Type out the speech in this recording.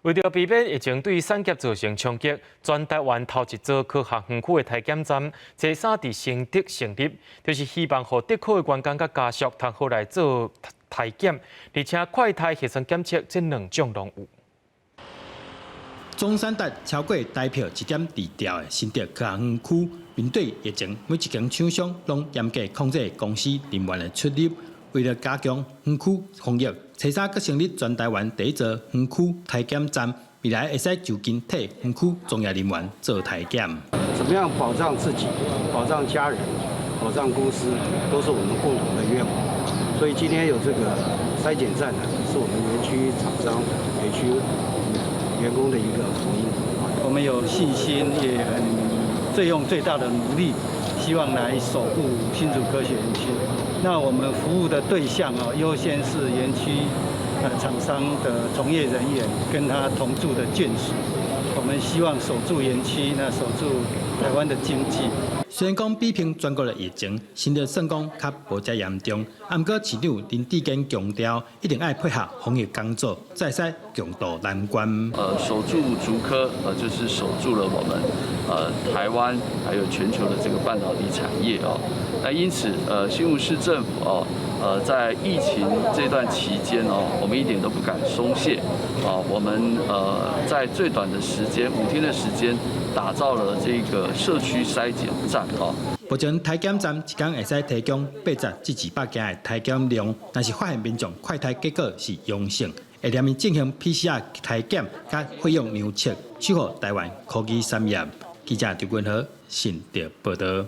為著避免疫情對產業造成衝擊，全台灣頭一座科學園區的篩檢站，初三佇新竹成立，就是希望予竹科的員工佮家屬通好來做篩檢，而且快篩核酸檢測這兩種攏有。總產值超過台票1.2兆的新竹科學園區，面對疫情，每一間廠商攏嚴格控制公司人員的出入。為了加強園區防疫，初三閣成立全台灣第一座園區篩檢站，未來會使就近替園區從業人員做篩檢。怎麼樣保障自己、保障家人、保障公司，都是我們共同的願望。所以今天有這個篩檢站呢，是我們園區廠商、園區員工的一個福音。我們有信心，也很最用最大的努力，希望來守護新竹科學園區。那我們服務的對象啊，優先是園區廠商的從業人員跟他同住的眷屬。我們希望守住園區，那守住台灣的經濟。雖然講比拼全國的疫情，新竹算講較無遮嚴重，毋過市長林智堅強調，一定愛配合防疫工作，才會使共渡難關。守住竹科，就是守住了我們台灣還有全球的這個半導體產業哦。那因此，新竹市政府哦，在疫情這段期間哦，我們一點都不敢鬆懈啊。我們在最短的時間，5天的時間，打造了這個社區篩檢站哦。目前篩檢站一工會使提供80至200件的篩檢量，若是發現民眾快篩結果是陽性，會連伊進行 PCR 篩檢，佮費用量測，守護台灣科技產業。記者張君和新竹報道。